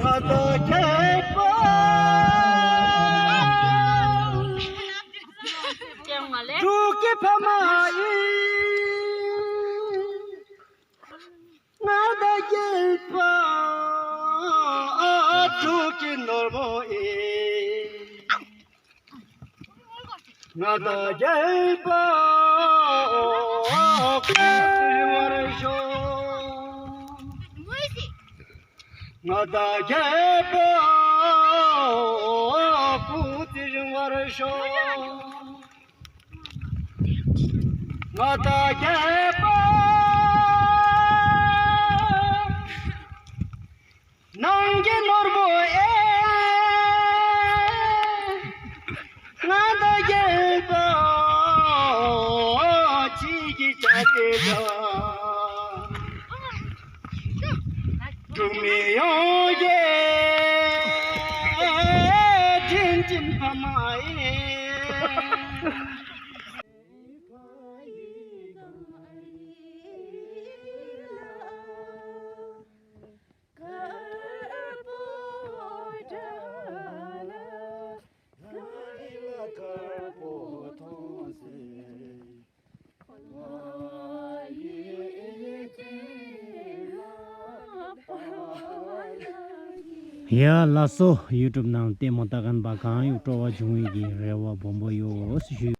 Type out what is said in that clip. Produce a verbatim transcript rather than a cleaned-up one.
ང་དང་ཁྱད་པར། འབྲུག་གི་ཕ་མ་ཡིན། ང་དང་རྒྱལ་པོ་འབྲུག་གི་ནོར་བུ་ཡིན། ང་དང་རྒྱལ་པོ་སྐུ་ཚེ་རིང་བར་ཤོག་ང་དང་རྒྱལ་པོ་སྐུ་ཚེ་རིང་བར་ཤོག་ང་དང་རྒྱལ་པོ་ནང་གི་ནོར་བུ་ཨེ། ང་དང་རྒྱལ་པོ་གཅིག་གི་བྱ་རེད་ད། འབྲུག་མི་ཡོངས་ཀྱི་དྲིན་ཅན་ཕ་མ་ཨེ། ཡ་ལགས་སོ། ཡུ་ཊུབ་ནང་ལྟད་མོ་ལྟ་མཁན་པ་གང་ཡོད་སྤྲོ་བ་བྱུང་བའི་གི་རེ་བ་སྦོམ་པོ་ཡོད་ཞུ།